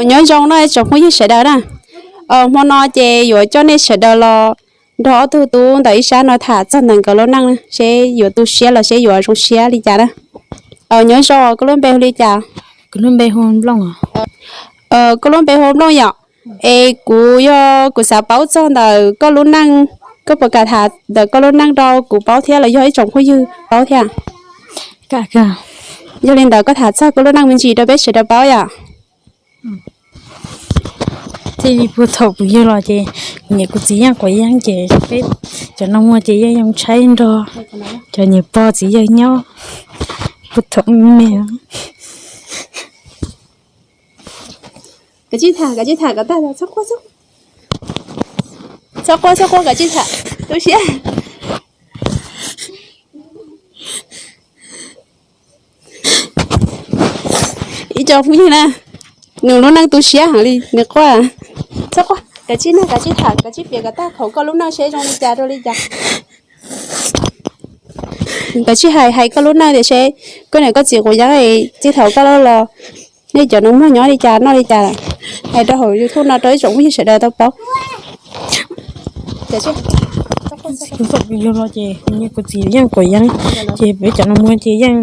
Nyob zoo no tsoom phooj ywg sawv daws na. Hmo no ces yuav coj nej sawv daws los nrog ob tug tub ntawm ib sab no tham txog ntawm nkawd lub neej seb yuav tu siab los seb yuav zoo siab li cas na. Nyob zoo, koj lub npe hu li cas? Koj lub npe hu Nplooj yom? Es kuv yog kuv xav paub txog ntawm koj lub neej, koj puas kam tham ntawm koj lub neej rau kuv paub thiab los yog ib tsoom phooj ywg paub thiab? Yog li ntawd koj tham txog koj lub neej me ntsis rau peb sawv daws paub yom. Txij li puag thaum kuv yug los ces kuv niam kuv txiv yeej quav yeeb ces peb cov nus muag ces yeej yoo tshaib nrog cov niam pog txiv yawg nyob puag thaum me me. Kav tsij tham, kav tsij tham kom tag, txhob quaj, txhob quaj, txhob quaj, kav tsij tham, tu siab. Ib co phooj ywg na, nws lub neej tu siab heev li nws quaj. Txhob quaj, kav tsij na, kav tsij tham, kav tsij piav kom tag thaum koj lub neej seb zoo li cas rau li cas. Kav tsij hais, hais koj lub neej tias seb koj niam koj txiv quav yeeb txij thaum koj loj los nej cov nus muag nyob li cas noj li cas, hais rau hauv YouTube no rau ib tsoom phooj ywg sawv daws tau paub. Thaum kuv yug los ces kuv niam kuv txiv yeej quav yeeb ces peb cov nus muag ces yeej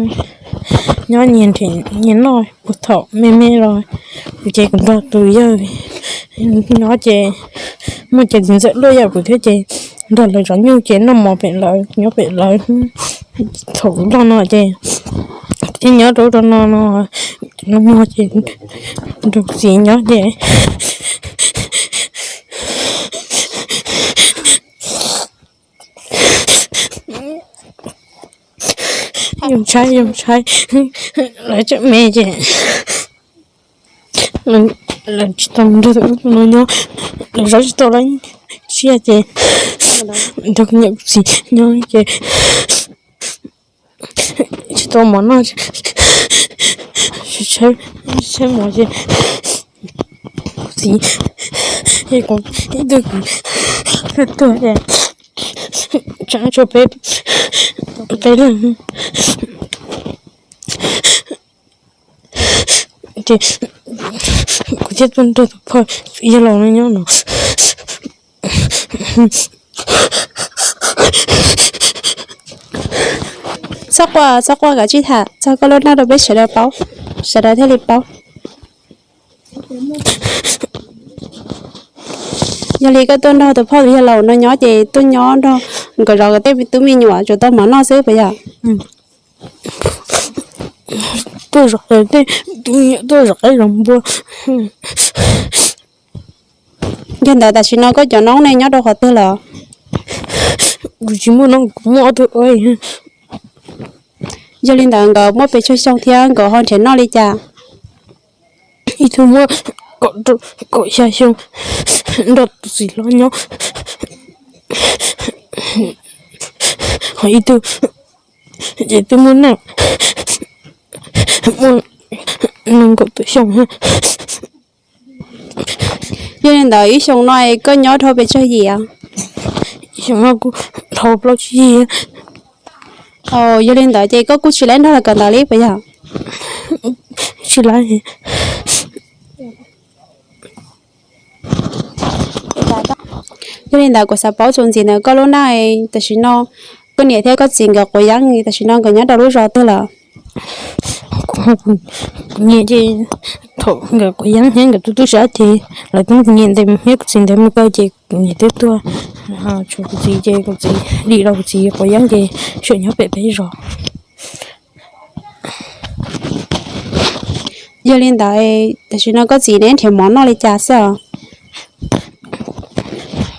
nyob nyias nrhiav nyias noj puag thaum me me los. Kuv ces kuv nrog tus yawg nyob ces muaj cov txiv ntxawm luaj yam kuv thiab ces nrog lawv zov nyuj ces noj mov pem lawv nyob pem lawv. Thaum kuv loj no ces thiaj nyob rau rau no no, cov nus muag ces nrog kuv txiv nyob ces yoo tshaib yoo tshaib, lawv tseem me ces lawv tsis tau mus nrog tus ub tus no nyob, lawv zov tsis tau lawv tsiaj ces nrog kuv niam kuv txiv nyob ces tsis tau mov noj, tshaib mov ces kuv txiv, ib tug kuv tuag tuag ces tshuav peb, peb leeg ces kuv thiaj tuaj nrog tus phauj yawg laus no nyob no. Txhob quaj, txhob quaj, kav tsij tham txog koj lub neej rau peb sawv daws paub, sawv daws thiaj li paub. Yog li koj tuaj nrog tus phauj yawg laus no nyob ces tuaj nyob nrog nkawd zov tej tub me nyuam tsuas tau mov noj xwb puas yog? Tuaj zov tej tub me nyuam, tuaj zov qaib zov npua. Yog ntawd tam sim no koj cov noob ne nyob rau qhov twg lawm? Kuv tsis muaj noob, kuv muaj ob tug. Yog li ntawd nkawd muaj pes tsawg xyoo thiab nkawd ho nrhiav noj li cas? Ib tug muaj kaum xya xyoo nrog tus txiv hlob nyob, ho ib tug ces twb muaj neej, muaj nees nkaum tawm xyoo. Yog li ntawd ib xyoos no koj nyob dhau pes tsawg yim? Ib xyoos no kuj dhau plaub tsib yig. Yog li ntawd ces koj kuj tsis laib nrog lawv kawm ntawv li puas yog? Tsis laib. Yog li ntawd kuv xav paub txuas ntxiv ntawm koj lub neej tam sim no, koj niam thiab koj txiv nkawd quav yeeb tam sim no nkawd nyob rau lub zos twg lawm? Kuv niam ces thaum nkawd quav yeeb thiab nkawd tu tu siab ces lawv twb, kuv niam ntes kuv niam thiab kuv txiv ntes mus kaw ces kuv niam twb tuag. Tshuav kuv txiv ces kuv txiv dim los kuv txiv quav yeeb ces tseem nyob pem peb zos. Yog li ntawd tam sim no koj txiv neb nrhiav mov noj li cas xwb os?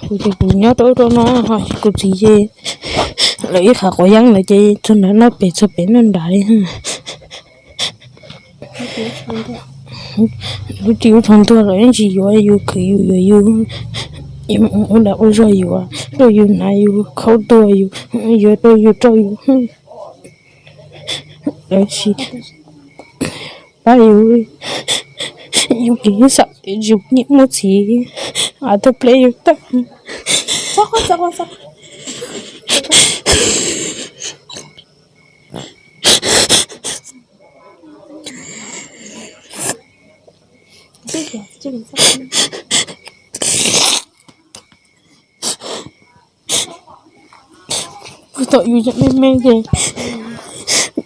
Kuv ces kuv nyob rau rau no, kuv txiv ces lawv ib qhov quav yeeb lawm ces txog nrad noj pem txog pem noj nrad li. Lub txij ub txog ntuag lawv yeej tsis yuav yus, khwv yus, yuav yus, ua dag ua zog yuav, rau yus hnav yus, khaub tuag yus, yuav rau yus rau yus, lawv tsis pab yus, yus ces yus xav tias yus niam muaj txiv, av tag pleb yus tag. Puag thaum yus tseem me me ces,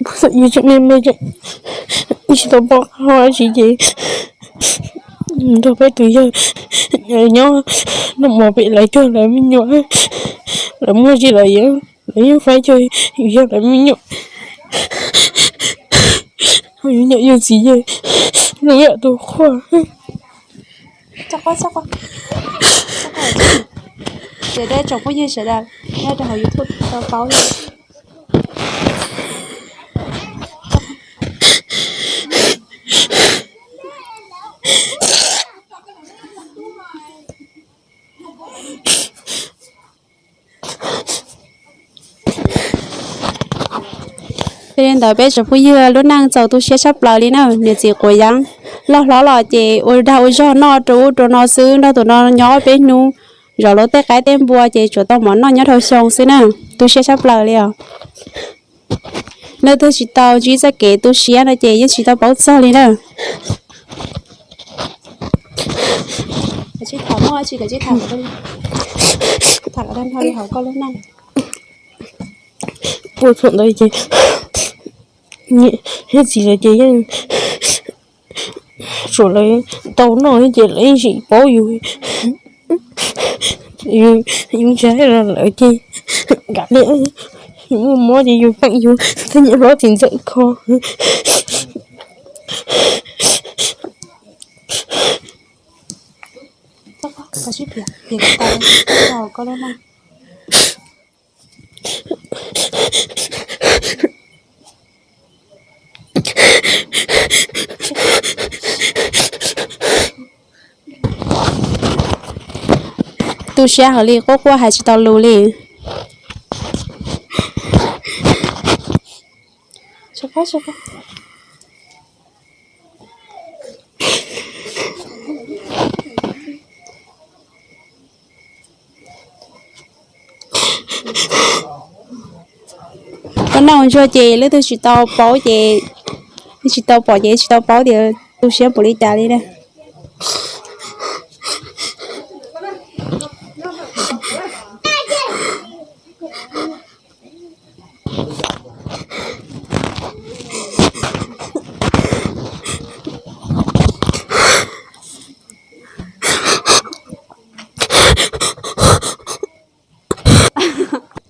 puag thaum yus tseem me me ces tsis tau paub qab hau dab tsi ces nrog peb tus yawg nyob noj mov pem lawv cog lawv me nyuam, lawv muaj tsis lawv yeej, lawv yeej faib cog yus yog lawv me nyuam. Yus niam yus txiv ces zoo yam tus qhuas. Tsoom phooj ywg sawv daws nyob rau hauv YouTube tau paub li. Yog li ntawd peb tsoom phooj ywg lub neej txaus tu siab tshaj plaws li na, niam txiv quav yeeb loj hlob los ces ua dag ua zog noj rau ub rau no xwb, nrog tus no nyob peb hnub, zov lub tej qaib tej npua ces tsuas tau mov noj nyob dhau xyoo xwb na, tu siab tshaj plaws li os. Leej twg tsis tau ntsib txoj kev tu siab no ces yeej tsis tau paub txog li na. Puag thaum ntawd ces niam thiab txiv lawv ces yeej, tsuas lawv tau noj ces lawv yeej tsis paub yus, yus ntshai los lawv ces kav liam, yus muaj mob ces yus feem yus tej niam hlob txiv ntxawm kho. Tu siab heev li, quaj quaj hais tsis tau lus li. Koj noj ua ntsuag ces leej twg tsis tau paub ces, tsis tau pom ces tsis tau paub tias tu siab npaum li cas li na.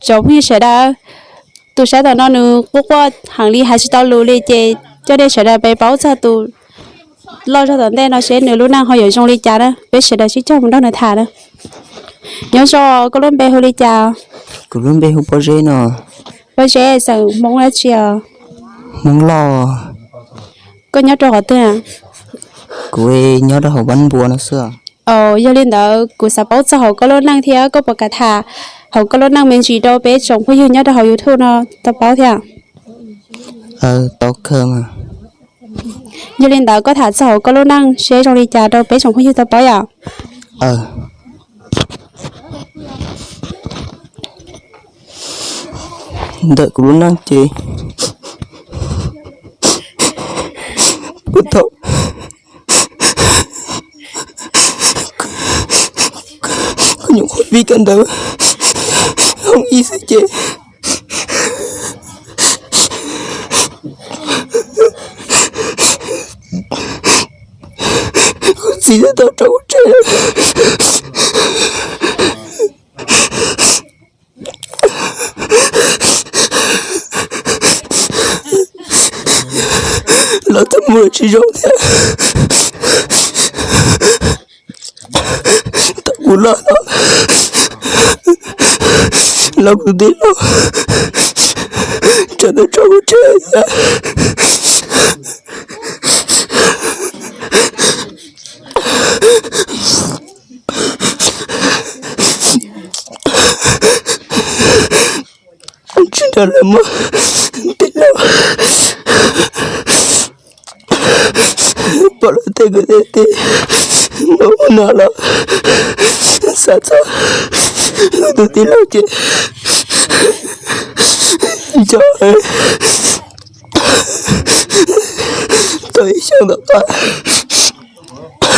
Tsoom phooj ywg sawv daws, tus sab tom no nws quaj quaj heev li hais tsis tau lus li ces coj nej sawv daws pais paub txog tus loj zog tom ntej no seb nws lub neej ho yuav zoo li cas na, peb sawv daws sib cog mus nrog nws tham na. Nyob zoo, koj lub npe hu li cas? Kuv lub npe hu Pob Zeb no. Pob Zeb, xeem Hmoob dab tsi os? Hmoob Lauj. Koj nyob rau qhov twg? Kuv nyob rau hauv Vaj Npua no xwb. Yog li ntawd kuv xav paub txog hauv koj lub neej thiab, koj puas kam tham hauv koj lub neej me ntsis rau peb tsoom phooj ywg nyob rau hauv YouTube no tau paub thiab? Tau kawg. Yog li ntawd koj tham txog hauv koj lub neej seb zoo li cas rau peb tsoom phooj ywg tau paub yom. Ntawm kuv lub neej ces kuv tau kuv nyuam qhuav vij kawm ntawv hoob ib xwb ces kuv txiv thiaj tau tso kuv tseg. Los txog mus tsis zoo thiab. Thaum kuv loj loj los kuv tij laug tseem tau tso kuv tseg thiab. Tsis nrog lawv muaj tij laug pom lawv tej kwv tej tij mus ua no los xav txog kuv tus tij laug ces nco tau ib xyoos tom qab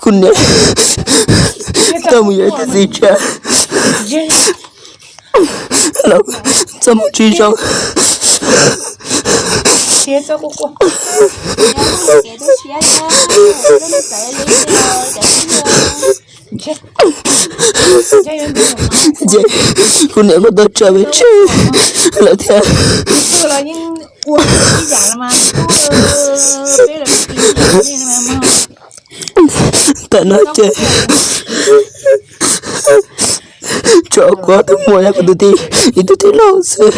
Kuv niam, koj mus yuav txiv tsev los txoj moo tsis zoo. Ces kuv niam kuj tau tso peb tseg lawm thiab. Tam no ces tshuav kuv ob tug muam, kuv tus tij, ib tug tij laug xwb.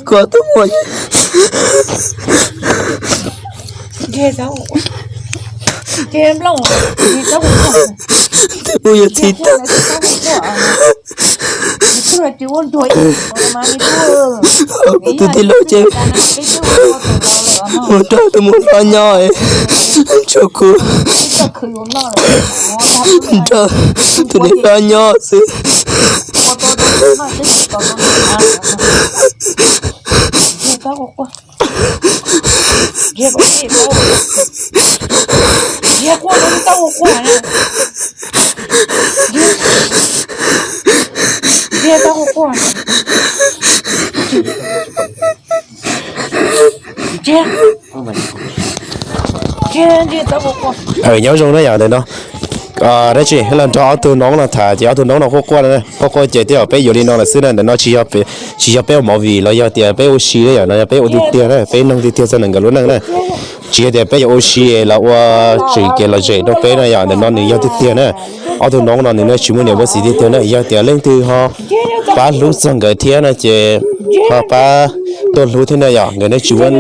Kuv ob tug muam, twb mus yuav txiv tag. Kuv tus tij laug ces mus nrog tus muam hlob nyob, tshuav kuv nrog tus niam hlob nyob xwb. Nyob zoo na yom, ntawm no dab tsi los nrog ob tug noob no tham ces ob tug noob no quaj quaj, quaj quaj ces twb yog peb yuav li no lawm xwb na. Ntawm no tsis yog peb ua movie los yog tias peb ua si na yom, no yog peb ua tiag tiag na, peb noog tiag tiag txog ntawm nkawd lub neej na. Tsis yog tias peb yuav ua si los ua tseem kev lom zem rau peb na yom, ntawm no nws yog tiag tiag na. Ob tug noob no nws tsis muaj niam muaj txiv tiag tiag na, yog tias leej twg ho pab hlub txog nkawd thiab no ces ho pab tuaj hlub thiab na yom, nkawd nej tsis muaj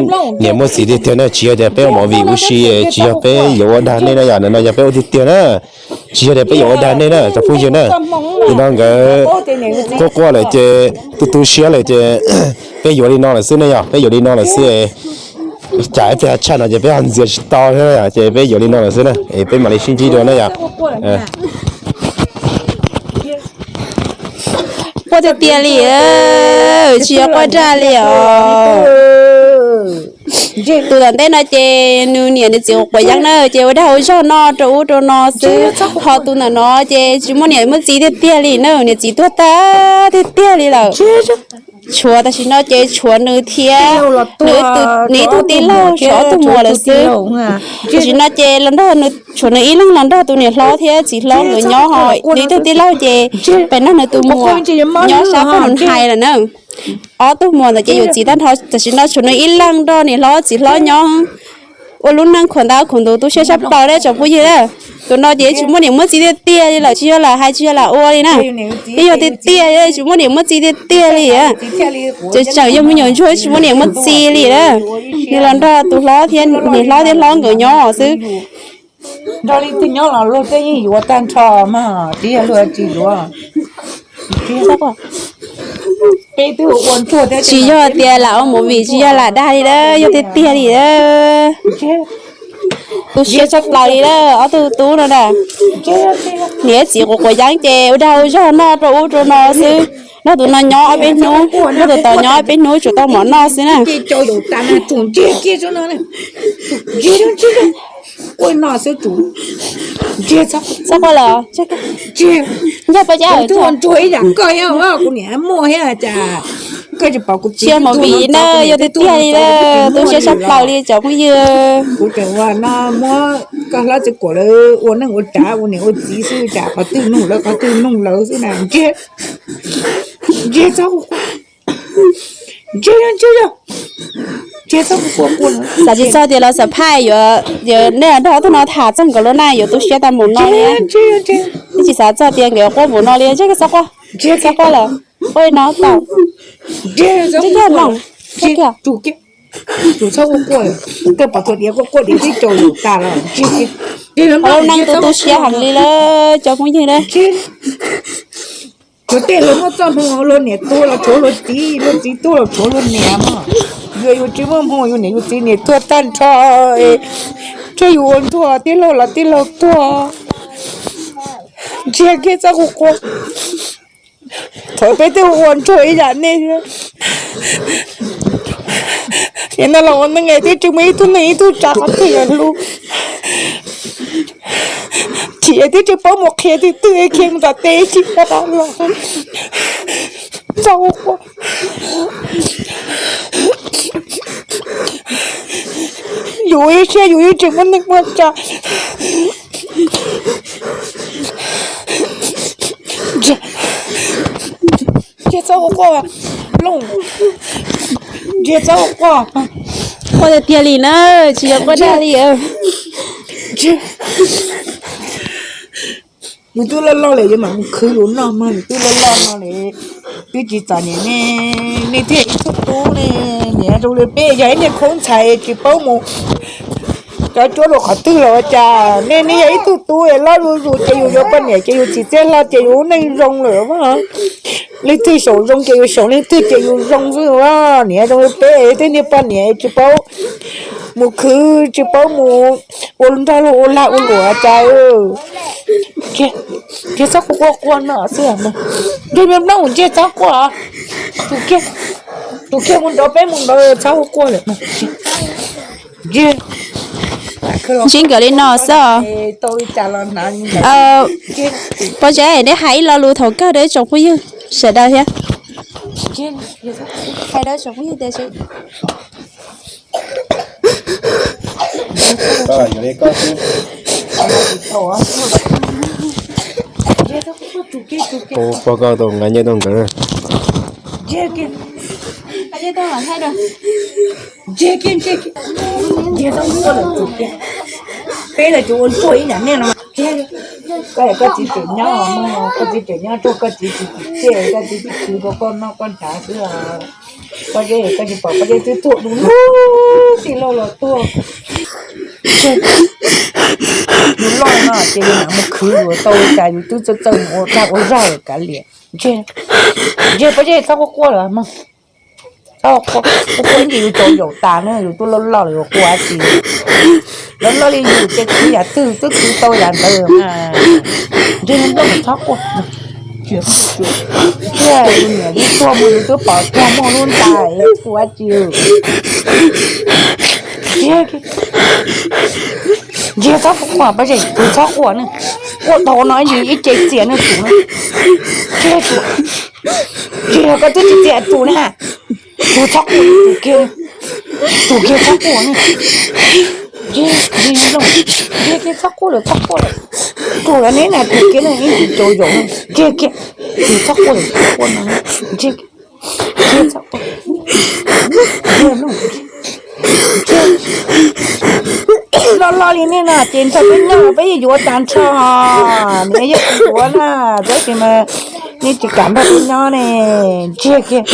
niam muaj txiv tiag tiag na, tsis yog tias peb ua movie ua si, tsis yog peb yuav ua dag nej na yom, ntawm no yog peb ua tiag tiag na. Tsis yog tias peb yuav ua dag nej na cov phooj ywg na. Nim no nkawd quaj quaj lawm ces tu tu siab lawm ces peb yuav li no lawm xwb ne yom, peb yuav li no lawm xwb. Cas ib pliag tshaj no ces peb ho ntxias tsis tau thiab ces peb yuav li no lawm xwb na, es peb mam li sib ntsib dua na yom. Quaj tiag tiag li, tsis yog quaj dag li os. Tus tom ntej no ces nws niam nws txiv quav yeeb na ces ua dag ua zog noj rau ub rau no xwb, ho tus ntawm no ces tsis muaj niam muaj txiv tiag tiag li na, niam txiv tuag tag tiag tiag li lawm. Tshuav tam sim no ces tshuav nws thiab nws ib tug tij laug, tshuav ob tug muam lawm xwb. Tam sim no ces los nrog, tshuav nws ib leeg los nrog tus niam hlob thiab txiv hlob nkawd nyob, ho nws ib tug tij laug ces pem nrog nws tus muam nyob sab qab hais lawm na. Ob tug muam ntawd ces yuav txiv tag nrho, tam sim no tshuav nws ib leeg nrog niam hlob txiv hlob nyob ua lub neej khuam ntaub khuam ntawv tu siab tshaj plaws na tsoom phooj ywg na. Tus no ces tsis muaj niam muaj txiv tiag tiag li lawm, tsis yog lam hais tsis yog lam ua li na, yeej yog tiag tiag tsis muaj niam muaj txiv tiag tiag li. Ces tseem yog me nyuam ntsuag tsis muaj niam muaj txiv li na. Nws los nrog tus hlob thiab niam hlob thiab hlob nkawd nyob xwb. Nrog leej twg nyob los luag tej yeej yuav tag nrho mas, tsis yog luag tsis yuav. Tsis yog tias lam ua movie, tsis yog lam dag li na, yog tiag tiag li na. Tu siab tshaj plaws li na, ob tug tub no na. Niam txiv quav quav yeeb ces ua dag ua zog noj rau ub rau no xwb. Nrog tus no nyob ob peb hnub, nrog tus tod nyob ob peb hnub tsuas tau mov noj xwb na. Txhob quaj lawm, nrog pab cas kuv niam muaj thiab cas koj tsis pom kuv txiv mus vim na, yog tiag tiag li na, tu siab tshaj plaws li cov phooj ywg. Kuv tseem ua no muab koj hlob txiv kuam lawv ua neej ua tsav ua niam ua txiv xwb cas qhov twg nug lawv qhov twg nug lawv xwb na. Ntseg, ntseg txhob, ntseg, ntseg, ntseg. Xav tsis txog tias los xav phaj yuav, nej nrog ob tug no tham txog nkawd lub neej yuav tu siab tag npaum no li. Tsis xav txog tias nkawd quaj npaum no li, ntseg txhob quaj, txhob quaj lawm, quaj li no tau. Ntseg, ntseg, ntseg. Tus txhob quaj, quaj diav quaj quaj diav twb caum yus tas los. Lub neej tu tu siab heev li lawm cov phooj ywg na. Cov tej luag muaj txoj hmoo luag niam tuag los tshuav luag txiv, luag txiv tuag los tshuav luag niam mog. Yus, yus tsis muaj hmoo, yus niam yus txiv niam tuag tag nrho, ntshe yus ua ntsuag tij laug los tij laug tuag. Ntsiag kiag txhob quaj quaj. Thaum peb twb ua ntsuag ib yam nej, nim no los ua neej twb tsis muaj ib tug neeg ib tug tsav qhov twg yog hlub. Chim twb tsis paub mus qhia twg twg, khiav mus tom teb tsis pom los. Txhob quaj. Yus ib siab yus yeej tsis muaj neej muaj tsav. Ntsiag txhob quaj, Looj. Ntsiag txhob quaj. Quaj tiag tiag li na, tsis yog quaj dag li. Yus twb loj loj lawm, yuav mam mus khwv yus noj mog, yus twb loj loj no lawm. Twb tsis txom nyem ne, nej thiaj ib tug tub ne, niam zoo li peb yog ib niag khaub ntxhais tsis paub mus cov cuab rau qhov twg los ua cas. Nej, nej yog ib tug tub es loj zuj zus ces yus yuav poj niam ces yus txim txiaj hlo ces yus lub neej zoo lawm. Leej twg xyaum zoo ces yus xyaum, leej twg ces yus zoo xwb. Niam zoo li peb twb niag poj niam tsis paub mus khwv, tsis paub mus ua nrog luag ua lag ua luam cas. Ntsiag txhob quaj quaj no xwb. Ntsiag me nplooj, ntsiag txhob quaj. Tus kiag, tus kiag mus nrov peb mus nrov, txhob quaj quaj lawm. Ntsib nkawd li no xwb. Pob Zeb, neb hais ib lo lus thaum kawg rau tsoom phooj ywg sawv daws thiab. Hais rau tsoom phooj ywg tias pog koj tau nqa nyiaj tuaj nkawd. Peb los tsuas ua ntsuag ib yam nej no. Koj, koj txiv tseem nyob, koj txiv tseem nyob rau koj txiv tsis tsim txiaj, koj txiv tsis khwv rau koj noj koj hnav xwb. Pob Zeb, koj tsis pom Pob Zeb twb tuag du lug, tij laug los tuag. Yus loj no ces yus mam mus khwv yuav tau li cas, yus twb txawj txawj mus ua dag ua zog lawm kav liam. Ntshe, ntshe Pob Zeb txhob quaj quaj lawm mog. Txhob quaj, quaj quaj ces yus tsaus yaum tas na, yus twb loj loj lawm yuav quaj dab tsi. Loj loj li yus ces khwv yam twg twb khwv tau yam ntawd mas. Ntshe nplooj txhob quaj. Thiab yus niam yus tuag mus yus twb pom tuag muaj lub ntais quaj dab tsi. Ntshe txhob quaj, Pob Zeb, tus txhob quaj ne. Quaj tau no ib ce txias ne tus na. Ntshe tus, ntshe koj twb tsis txias tus na. Tus txhob quaj, tus kiag, tus kiag txhob quaj ne. Ntshe, ntshe kiag txhob quaj lawm, txhob quaj lawm. Tus lawm neb na, tus kiag ne ib tus tsaus yaum ne. Ntshe kiag, tus txhob quaj lawm, txhob quaj no, ntshe kiag, ntshe txhob quaj. Loj loj li nej no ces nrog peb nyob los peb yeej yuav tag nrho. Nws yeej yuav na, tab sis mas nej tsis kam nrog peb nyob ne. Ntsiag kiag,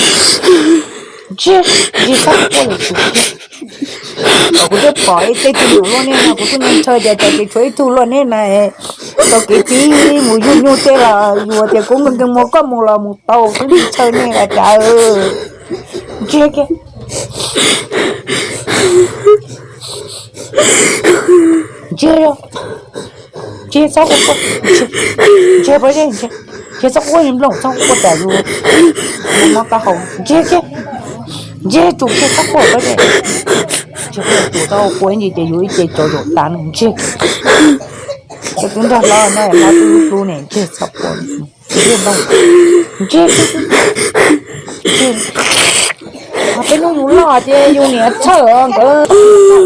ntsiag, ntsiag txhob quaj lawm tus kiag. Kuv twb pom ib teg tug nyuam luaj nej no, kuv twb ntshaw tias tsam ces tshuav ib tug luaj nej na. Tau kev txib mus yug nyuj tej los yus tias kuv nkees nkees mus, koj mus los mus tau, twb ntshaw nej los cas. Ntsiag kiag. Ntsiag, ntsiag txhob quaj, ntsiag Pob Zeb, ntsiag txhob quaj, nplooj txhob quaj tas yus mob taub hau. Ntsiag kiag, ntsiag tus kiag txhob quaj Pob Zeb. Ntsiag tus txhob quaj ib ntsis ces yus ib ce tsaus yaum tas no, ntsiag kiag. Ces twb nrog hlob no, hlob twb hlub ne, ntsiag txhob quaj. Ntsiag, ntsiag, ntsiag. Peb hnub yus loj ces yus niam txhawj nkawd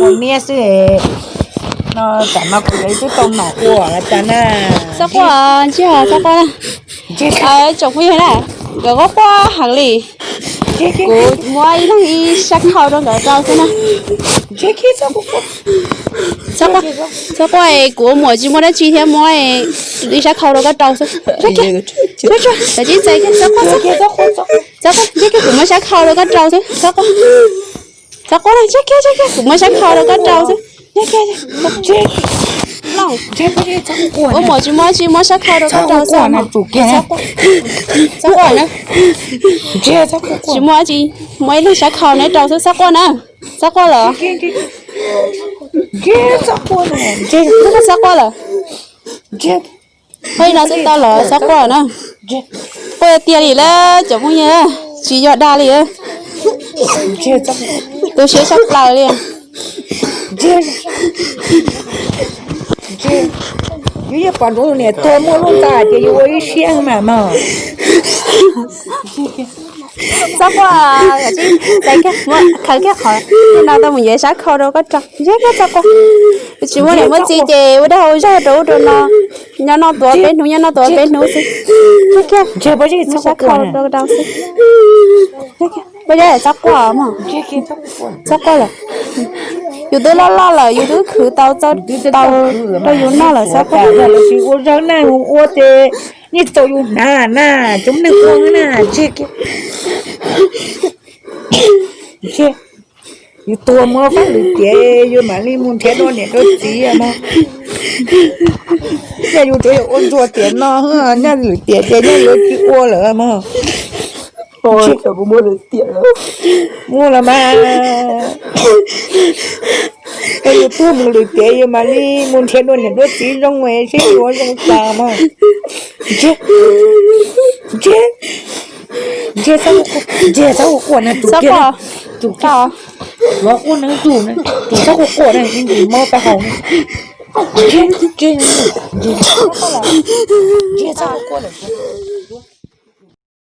ua niab xwb. No tam no kuv twb tau nom ua los cas na. Txhob quaj, ntsiag txhob quaj na. Tsoom phooj ywg na, nkawd quaj quaj heev li. Kuv muab ib leeg ib sab khau rau nkawd rau xwb na. Txhob quaj, kuv ua muam tsis muaj dab tsi thiab, muab ib sab khau rau koj rau xwb. Txhob quaj, kuv muab sab khau rau koj rau xwb. Txhob quaj, txhob quaj, kuv muab sab khau rau koj rau xwb. Ua mos tsis muaj dab tsi, muab sab khau rau koj rau xwb. Tsis muaj dab tsi, muaj ib leeg sab khau neb rau xwb, txhob quaj na. Txhob quaj lawm. Txhob quaj lawm. Ua li no xwb tau los txhob quaj na. Quaj tiag li lawm cov phooj ywg, tsis yog dag li. Tu siab tshaj plaws li. Yus yeej pom ntsoov niam tuag muaj lub ntxa ces yus ua ib siab mas mog. Txhob quaj, khaws kiag qhov no tau mus yuav sab khau rau koj rau. Tsis muaj niam muaj txiv ces ua dag ua zog rau ub rau no, nyob noj tuav peb hnub, nyob noj tuav peb hnub xwb. Sab khau rau rau xwb. Txhob quaj mog. Txhob quaj lawm. Yus twb loj loj lawm, yus twb khwv tau tau rau yus noj lawm, txhob quaj. Ua zog na, ua ces yeej tau yus hnav na, cov neeg ua na, tseg kiag. Yus tuag mus faib lwm tiam, yus mam li mus nrhiav dua niam dua txiv mog. Nyaj yus tsuas yog ua ntsuag tiam no, nyaj lwm tiam ces nyaj yuav tsis ua lawm mog. Muaj los mas, yog yus tuag mus lwm tiam yus mam li mus nrhiav dua niam dua txiv zoo seb yuav zoo tas mog. Ntseg, ntseg, ntseg, txhob ua quaj na, tus kiag, tus kiag, los quaj neeb tus na, tus txhob ua quaj na, ib ntus mob taub hau na. Ntseg, ntseg, ntseg, txhob ua quaj lawm.